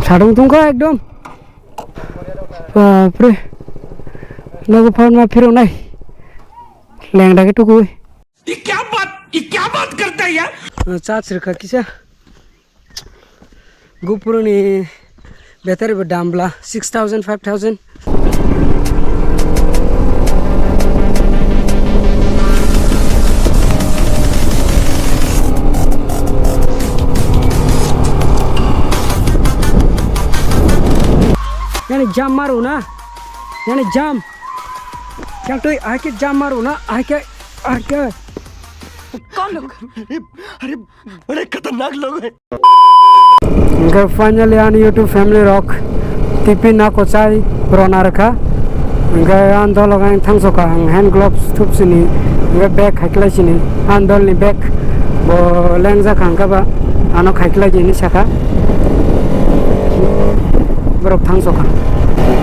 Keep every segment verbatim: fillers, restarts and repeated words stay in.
Sadung tungkha ekdom. Bapre. Nogo phone ma phirok nai. Lengda ke tukui. ये क्या बात, ये क्या बात करता है यार? Charge rwkha kisa. GoPro ni battery bo dam bla six thousand, five thousand. Yani jam maru na. Yani jam. Yang tui aike jam maru na. Aike, aike. अरे, बड़े खतरनाक लोग हैं। Hingke finally ani YouTube family rok tipi na kochai rona rwkha. Hingke ang dolo ang thangsoka, ang hand gloves thupsini, hingke bag khaiklai sini, ang dolni bag bo lengjak hingke ba ano khaiklai di hinwi sakha. Borok thangsoka.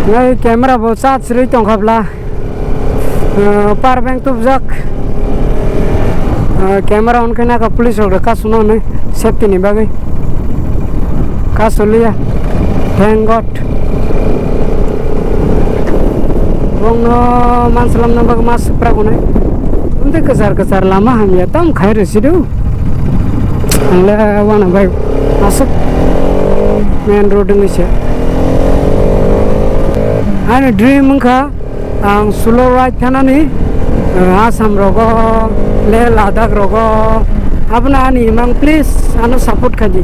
Nai camera bo charge rwi tongkha bla. Ah, power bank tubjak. Ah, camera on khe naka police rok kasu no hinwi safety ni bagwi. Kasu liya. Thank God. Bongno mansalam na bagwi mas supra gunai. Unte kwchar kwchar lama hamya tam khai rwsidu. Ang le wana bai aswk main road wngwi se. Ani dream wngkha ang solo ride thanani, eh, Assam rogo, Leh Ladakh rogo, abono ani imang please ano support khaidi.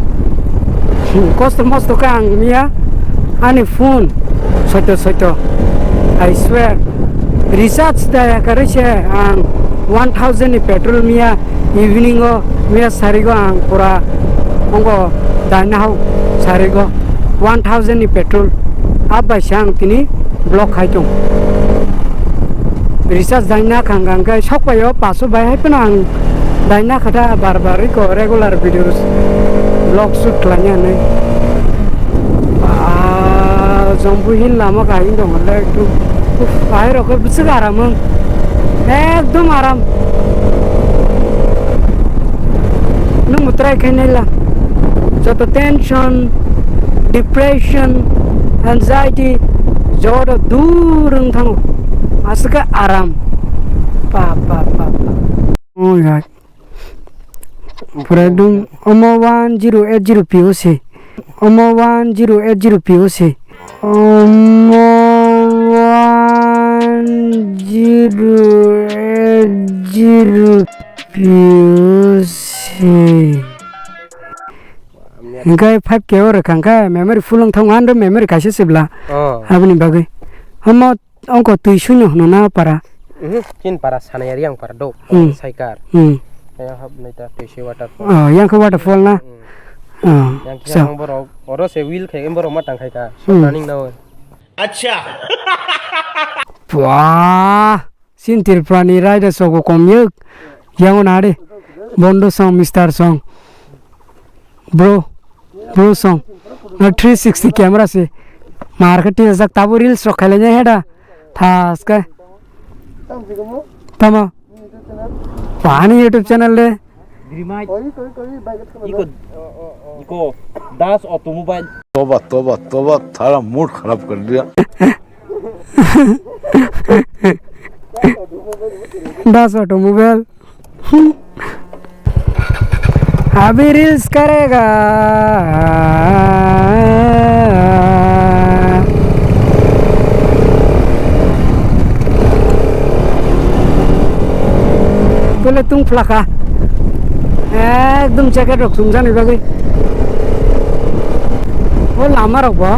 Kosto mosto khe ang miya ani phone soito soito, I swear, recharge da yakarwi se ang one thousand ni petrol miya. Evening o miya sarigo ang pura ongo daina hao sarigo one thousand ni petrol. Abai se ang tini vlog khai tong. Recharge daina khang khang khe sok bai o paso bai hai phano ang daina khatha bar bar iko regular videos vlog shoot khlaina hinwi. Ba, Jampu hill lama kahim tong le ekdom. Uff, bahai rok khe bwswk aram wng. Ekdom aram. Nwng bo try khai naila. Joto tension, depression, anxiety, joto dur wng thango. Aswk khe aram. Pa, pa, pa, pa. Oh, ya. Pura ekdom omo one zero eight zero P O C. Omo one zero eight zero P O C. Omo one zero eight zero P O C. Hingke five K o rwkha hingke memory full wng thangma, andro memory kaisa se bla. Oh. Aboni bagwi. Omo Ongko twi suino hwno na para? Mhm, chin para Sanayari ang para do, Hmm. Saikar. Hmm. Kaya hap neta Tuisui waterfall. Oh, yang khe waterfall na? Hmm. Oh, Yang so. Kisa ang borok, oro se wheel khai, borok ma tang khai ka. So Hmm. Running na oi. Acha. Pua. Sin Tripura ni raida sogo kom yek. Yang on are. Bondo song, Mister Song. Bro, bro song. Na three sixty camera se. Mar khe tin jak tabo reels rok khailai nai heda. Thas khe. Tamo. Ani YouTube channel de. Iko, iko Das Automobile. तौबा, तौबा, तौबा, थारा मूड खराब कर दिया। Das Automobile. अभी रील्स करेगा। Tole tung phlaka. Ekdom jacket rok chumjani bagwi. O lama rok bo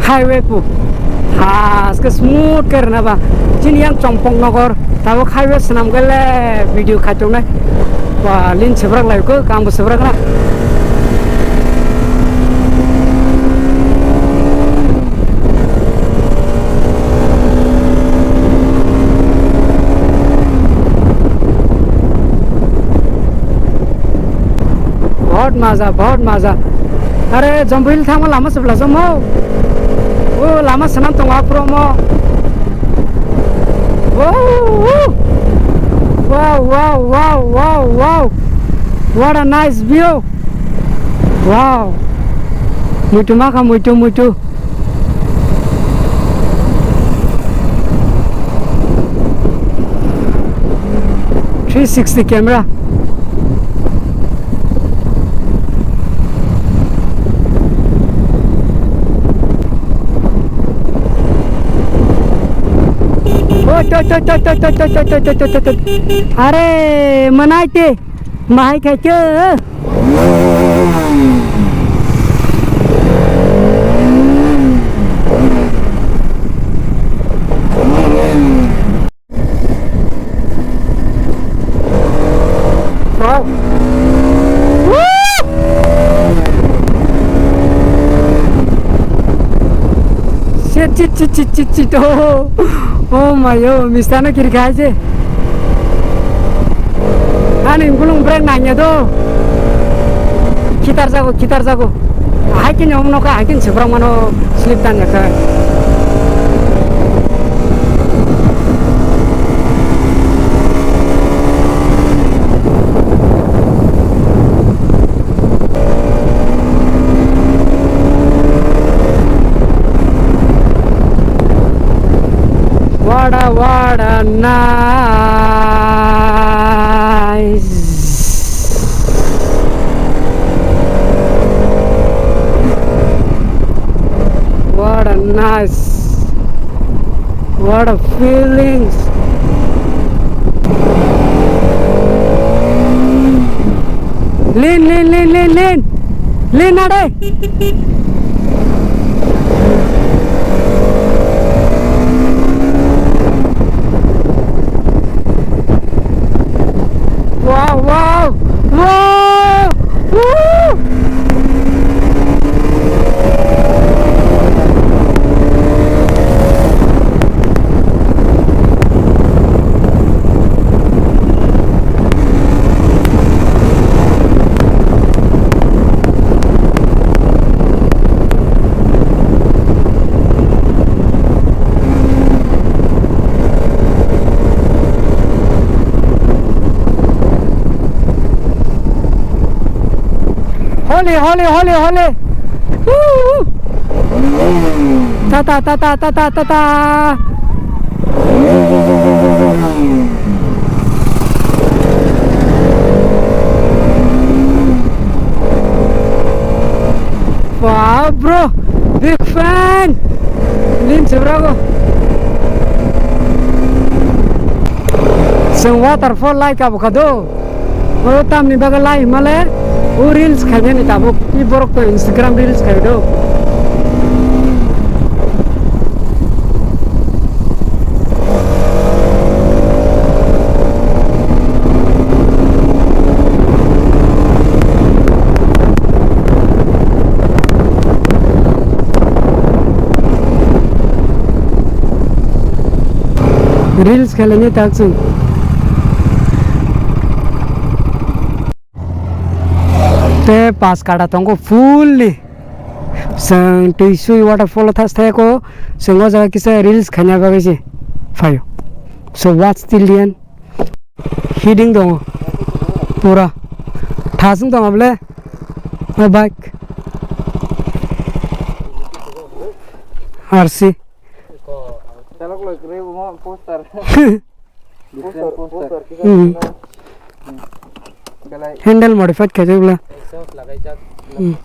highway pu. Has khe smooth khe rwna ba. Chini yang Chompok Nogor. Tabuk highway swnam khe le video khai tongnai. Ba, lin sebrak lai kho, kang bo sebrak na. Bahut maza, bahut maza. Are, Jampuil thangma lama sebla jomo. O, lama swnam tongo aphuru omo. Wow, wow. Wow, wow, wow, wow, wow. What a nice view. Wow. Muitu ma kha, muitu, muitu. Three sixty camera. Oi, toi, toi, toi. Are, manai te. Mahai khaikhe. Wow. Woo! Shit, shit, shit, shit, shit, shit. Oh, oh my, oh, mistano kiri khai je. Ani gulung brake nangya do. Khitar jago, khitar jago. Hai khe nyom nokha, hai khe sebrang mano slip dan yakha. What a, what a nice. What a nice. What a feelings. Lean, lean, lean, lean, lean. Lean na dai. Wow, wow, wow, woo! Holi, holi, holi, holi. Woo, woo. Tata, tata, tata, tata. Wow, bro, big fan. Lin sebrago. Seng waterfall lai ka bokha do. O tamni bagwi lai himale, o reels khainani tabuk, i borok to Instagram reels khai do. Reels khailani tak chwng. Te pas kata tongo fully. Chwng twi swi waterfall o thas thai ko, chwng o jaga kisa reels khaina bagwi se phaio. So watch till the end. Hiding tongo pura. Thasung tongo bole. O bike. R C. Poster. Poster, poster. Hmm. Belai. Handle modified khaijak bla. Exhaust lagaijak. Hmm.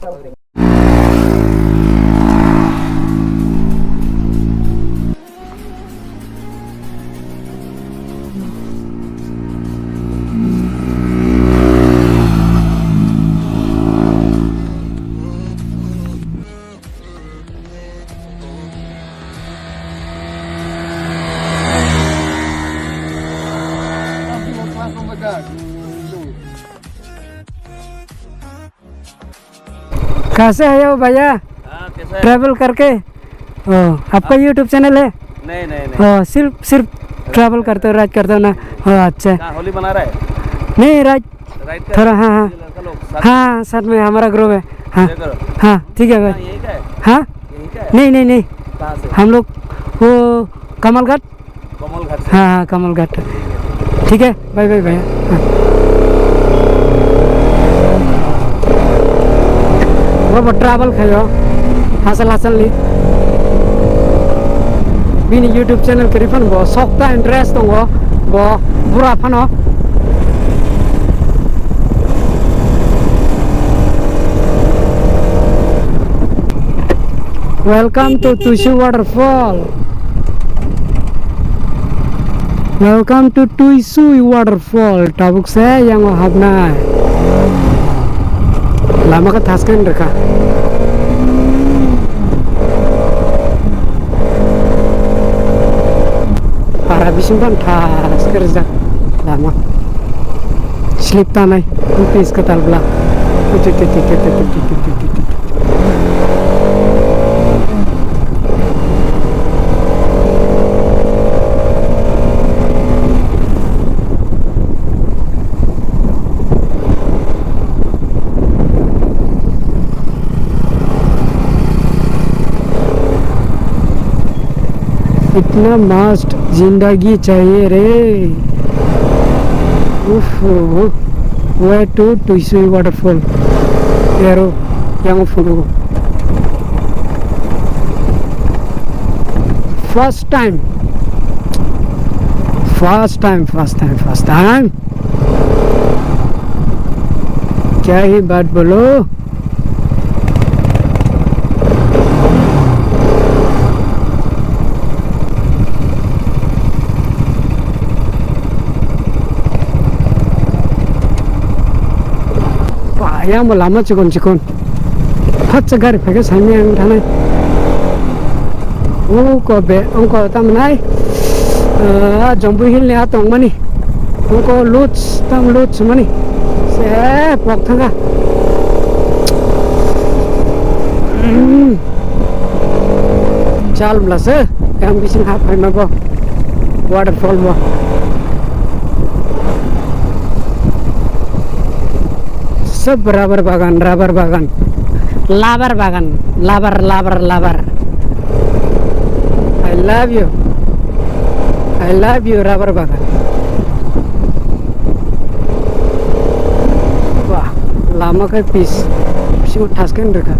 कहाँ से आए हो भैया? हाँ, कैसा है? ट्रैवल करके? ओ, आपका आप YouTube चैनल है? नहीं, नहीं, नहीं। ओ, सिर्फ, सिर्फ ट्रैवल करते हो, राइड करते हो ना? ओ, अच्छा। कहाँ होली मना रहा है? नहीं, राइड राइड कर थोड़ा, हाँ, हाँ। ये लड़का लोग साथ हाँ, साथ में हमारा ग्रुप है। हाँ। क्या करो? हाँ, ठीक है भाई। हाँ, यहीं का है? हाँ? यहीं का है? नहीं, नहीं, नहीं। कहाँ से? हम लोग वो कमलघाट। कमलघाट से। हाँ, हाँ, कमलघाट। ठीक है, बाय, बाय, बाय। हाँ। वो ट्रैवल खायो। Asal asalni bini YouTube channel kwrwi phano bo sokta interest tongo, bo bura phano. Welcome to Tuisu waterfall. Welcome to Tuisui waterfall. Tabuk se yango habnai. Lama khe thasken rwkha. Para bising ban thaske rijak lama. Slip tanai. Pis kwtal bla. Itna mast zindagi chahiye re. Uff, where to Tuisui waterfall. Ero, yang phungo. First time. First time, first time, first time. क्या ही बात बोलो। Ba, yang bo lama chikon chikon. Phatsa gari phaikhe saimaya wng thanai. Ungko be, ungko tamnai, ah, Jambu Hill ni a tongmani. Ungko luch, tam luch mani. Se pok thanga. Chal mla se, yang bising hap hai ma bo. Waterfall bo. Sob rubber bagan, rubber bagan. Labar bagan, labar, labar, labar. I love you. I love you, rubber bagan. Wah, lama khe pis. Bisingo thasken rwkha.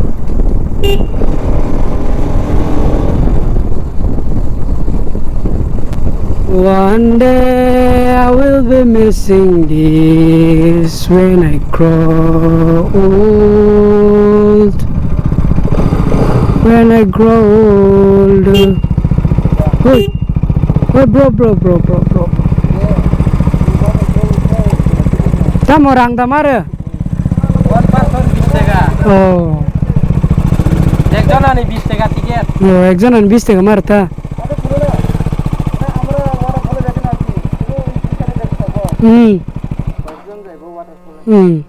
One day I will be missing this when I grow old. When I grow old. Oi, oi, bro, bro, bro, bro, bro. Tamo rang da mare? One person bish taka. Oh. Ekjon ani bish taka ticket. Oh, ekjon ani bish taka mar ta. Hmm. Hmm.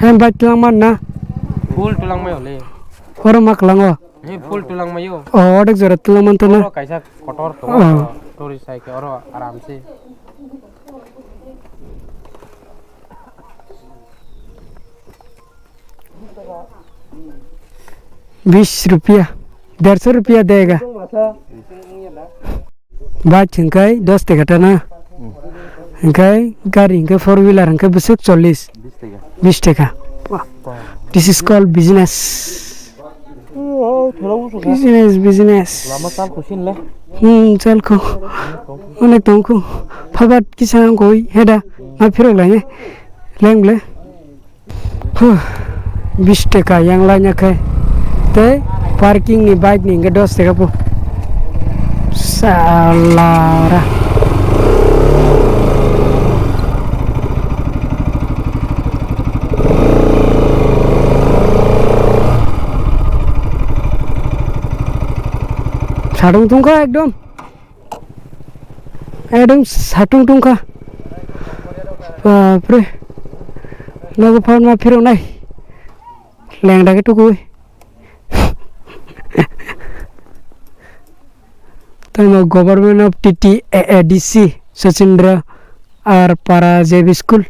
Hem bai tulang man na? Full tulang mai ole. Oro ma kwlango? He full tulang mai o. O, odek jora tulang man to na? Oro kaisa kotor to. Oh. Tori sai ke oro aram se. Bish rupiya, derso rupiya dega. Bike hingkai dos taka tana. Hingkai gari hingkai four wheeler hingkai bwswk chollish. Bish taka. Wah. This is called business. Business, business. Lama chal khusin le. Hmm, chal khu. Onek tong khu. Phabat kisa koi heda. Ma phirok lai ne. Leng ble. Huh, bish taka yang laina khe. Tei parking ni bike ni hingke dos taka po. Salara. Sadung tungkha ekdom. Ekdom satung tungkha. Bapre. Nogo phone ma phirok nai. Lengda ke tukui. Tamo Government of T T A A D C, Sachindra R Para J B School,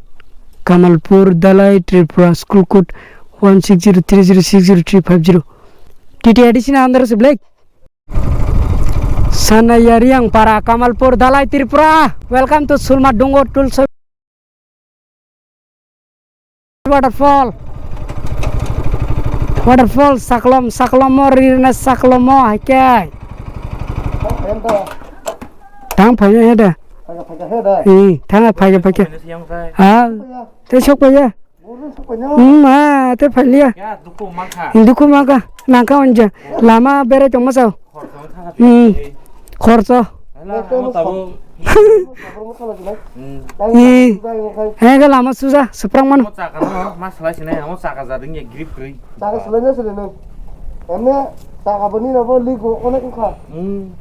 Kamalpur, Dalai, Tripura, school code one six zero three zero six zero three five zero. T T A A D C na andar se black. Sanayariang para Kamalpur Dalai Tripura. Welcome to Sulma Dungo Tulso waterfall. Waterfall saklom saklomo rirna saklomo haike. Tang phai he da. Tang phai he da. Ih, tang phai phai. Ha, te sok phai ya. Hmm, ha, te phai liya. Ya, dukhu mangkha. Dukhu mangkha. Nangkha onja. Lama berai tongma sao. Khorso thangkha. Hmm. Khorso. Hala, amo tabuk. Hmm. Ih. He ga lama suja, seprang mano. Amo chaka no, ma salai sinai, amo chaka jading ya grip grip. Chaka salai na salai no. Amo chaka bani na bo ligo onek kha. Hmm.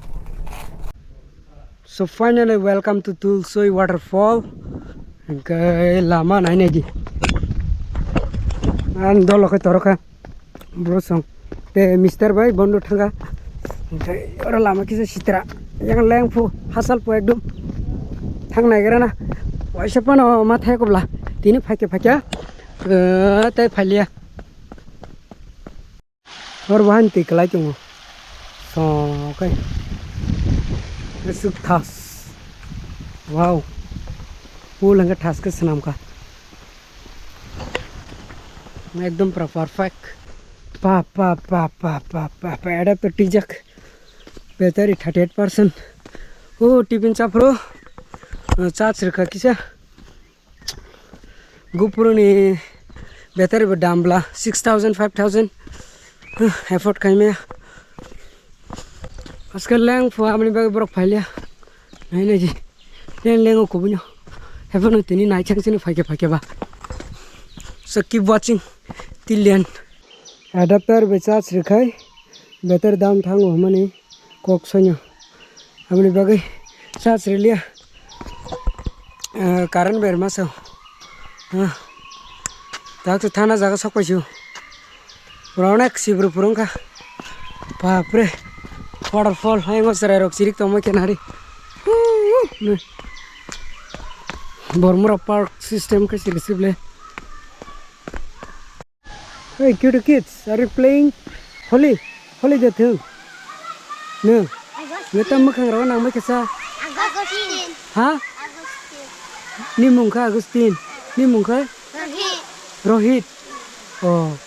So finally, welcome to Tulsoi waterfall. Hingke lama nai nai di. Ang dolo khe toro kha. Bro song. Te mister bai bondo thanga. Hingke oro lama kisa sitra. Yang leng phu hasal phu ekdom. Thang nai gra na. Waisa pano ma thai kobla. Tini phaikya phaikya. Eh, tai phailia. Hor bahan twi kwlai tongo. So, okay. Aswk thas. Wow. Pool hwnkhe thas khe swnam kha. Ekdom pura perfect. Pa, pa, pa, adapter twijak. Battery thirty eight percent. O, tibin chaphro. Charge rwkha kisa. GoPro ni battery bo dam bla six thousand, five thousand. Huh, afford khaimaya. Aske leng phu aboni bagwi borok phailiya. Nai nai di. Leng leng o kubui no. Haphano tini nai chang chini phaikhe phaikhe ba. So keep watching till the end. Adapter bai charge rwkhai battery dam thango hwnmani kok sonyo. Aboni bagwi charge rwliya. Ah, current bai rwma sao. Ah. Tak se thana jaga sok paisio. Pura onek sibru pura wngkha. Bapre. Waterfall. Hai ngo chwrai rok chirik tongma khe nari. Bormura park system khe siri sible. Hey, cute kids, are you playing Holi? Holi de thung. No. Neta mwkhang rok nang mai kisa. Agustin. Ha? Agustin. Ni mung kha Agustin. Ni mung kha? Rohit. Rohit. Oh.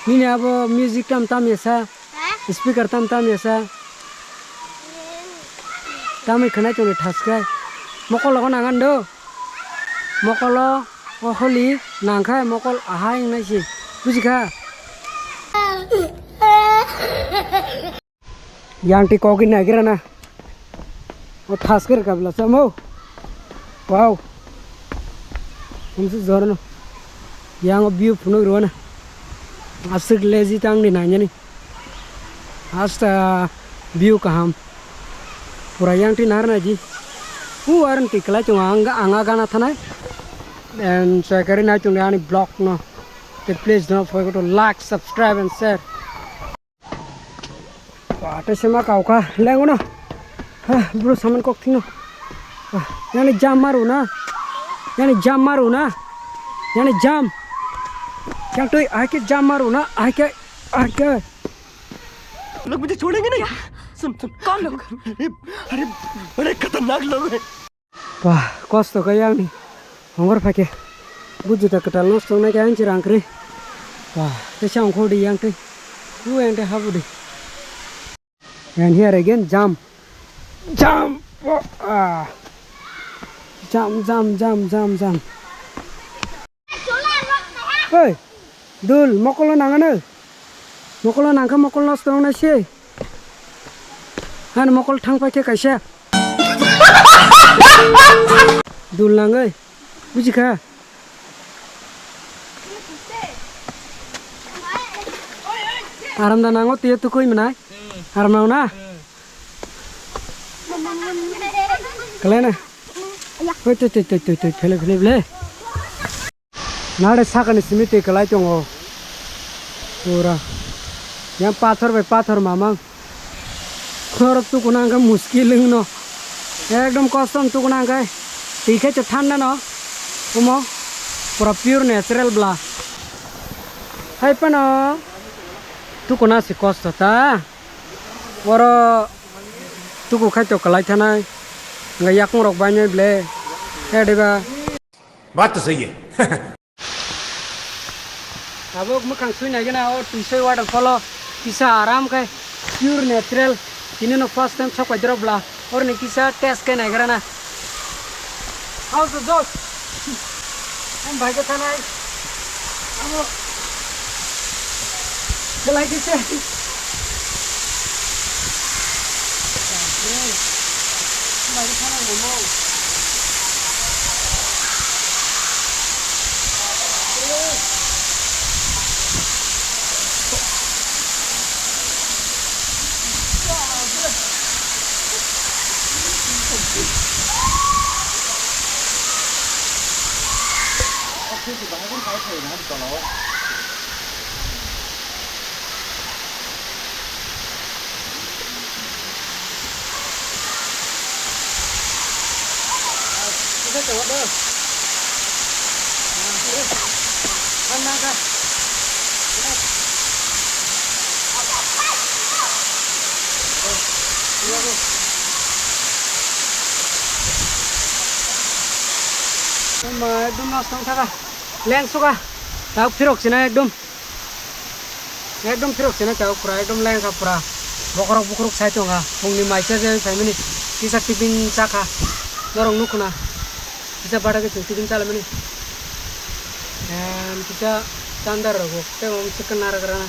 Nini abo music tam tam yasa. Ha? Speaker tam tam yasa. Tamai khwnai tongni thaskai. Mokol logo nangan do. Mokolo o holi nangkha mokol ahai wngnai si. Bujikha? Yang twi kogwi nagira na. O thas khe rwkha bwla chamo. Wow. Hwnsi jorno. Yang o view phunuk rwna. Aswk lazy tang di nainani. Hasta view kaham. Pura yang twi narwknai di. U arang twi kwlai tongo ang, ang a gana thanai. And so ekari nai tongdi ani vlog no. Te please don't forget to like, subscribe and share. Ba, tei se ma kau kha. Lengo no. Ha, bro saman kok thino. Ah, yani jam maru na. Yani jam maru na. Yani jam. Yang twi ai ke jam maru na. Ai ke, ai ke. लोग मुझे छोड़ेंगे नहीं। सुन, सुन। कौन लोग? अरे, अरे, खतरनाक लोग हैं। Ba, kosto khe yang ni. Hongor phaikhe. Bu juta kwtal nosto wngnai khe ang chwrang kwrwi. Ba, tei sa ongkhor di yang tei. Bu yang tei habu di. And here again, jump. Jump. Oh, ah. Jump, jump, jump, jump, jump. Hey, dul, mokolo nangano. Mokolo nangkha mokol nosto wngnai se. Ani mokol thang paikhe kaisa. Dul nangwi. Bujikha? Aram da nango tiyo tukui mwnai. Aram nango na? Kalai na? Oi, tui, tui, tui, tui, tui, phele, phele, phele. Nare sakani simi twi kwlai tongo. Pura. Yang pathor bai pathor mamang. Khorok tukuna hwnkhe muskil wngno. Ekdom kosom tukuna hwnkhe. Twi khe thanda no. Omo. Pura pure natural bla. Hai phano. Tukuna si kosto ta. Oro Tuku khai to kalai thanai. Nga yakung rok bai nai ble. He deba. Baat to sahi hai. Tabuk mwkhang sui nai gana o Tuisoi waterfall o kisa aram khe pure natural. Tini no first time sok pai drop bla. Or ni kisa test khe nai grana. How's the Josh? Ang bai khe thanai. Amo. Belai khe se. Bai khe thanai mo. Ekdom mas tong thaka. Leng suka. Tak phirok sina ekdom. Ekdom phirok sina chao pura, ekdom lengkha pura. Bokorok bukruk sai tonga. Phungni maisa je phaimani. Kisa tiffin chakha. Norok nukhuna. Kisa bada khe chwng tiffin chalamani. Em, kisa chandar rogo. Tei om chicken narak rana.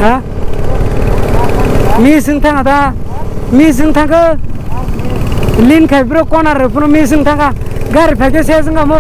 Ha? Miss wng thang da? Miss wng thang khe? Lin khai bro corner rw phano miss wng thang kha. Gari phai khe se wng kha mo.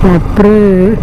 Bapre.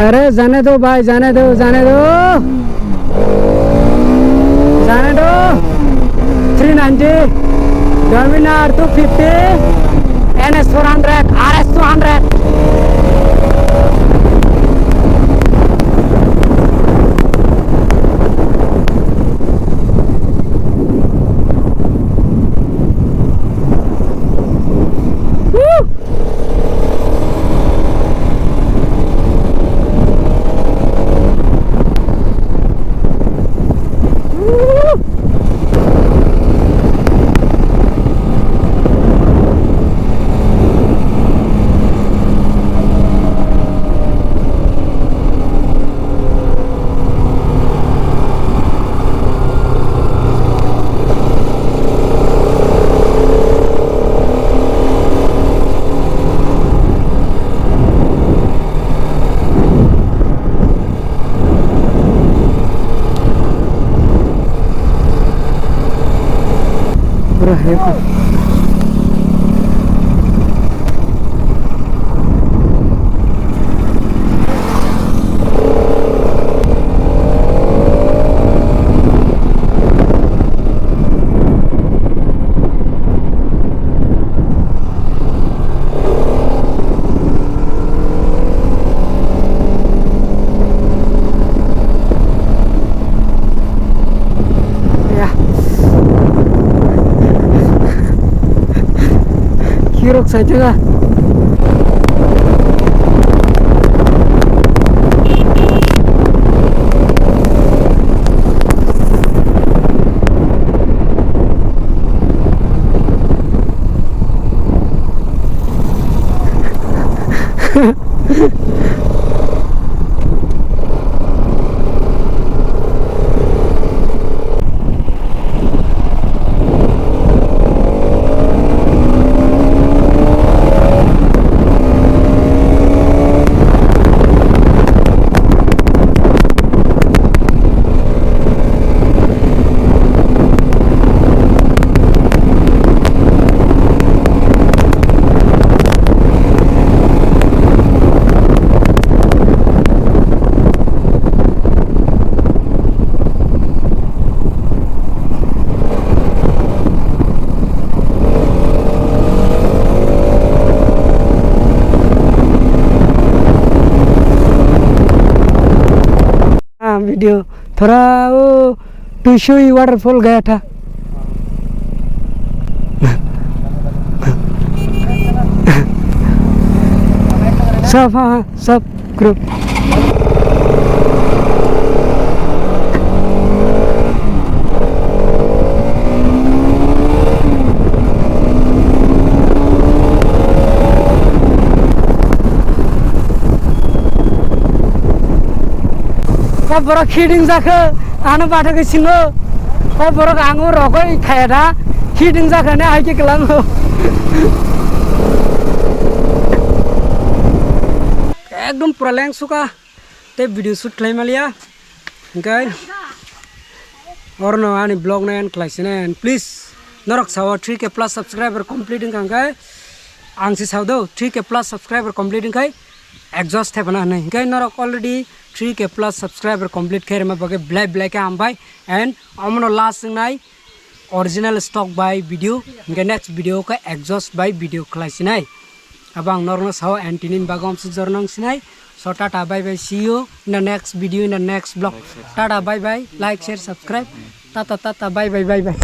अरे जाने दो भाई, जाने दो, जाने दो, जाने दो। Three ninety, Dominar two fifty, N S four hundred, R S two hundred। Pura hai ko. Ya. Kirok saitega. Ah, video thora o Tuisui waterfall gaya tha. Sab, ha, ha, sab group. Kok borok hiding jakhe, ano bathagwi singo. Kok borok ango rogoi khaya da, hiding jakhe ne hai khe kwlango. Ekdom pura lengsuka. Tei video shoot khlai maliya. Hingkai orono ani vlog no end khlai sinai, and please norok sao three K plus subscriber complete wngkha hingkai ang se sao do three K plus subscriber complete wngkhai exhaust thepana hinwi. Hingkai norok already three K plus subscriber complete khe rwma bagwi belai belai khe hambai, and omono last wngnai original stock bai video, hingke next video khe exhaust bai video khlai sinai. Abo ang norokno sao, and tini bagwi amsuk jornang sinai. So tata, bye bye, see you in the next video, in the next vlog. Tata, bye bye, like, share, subscribe. Tata, tata, bye bye, bye bye.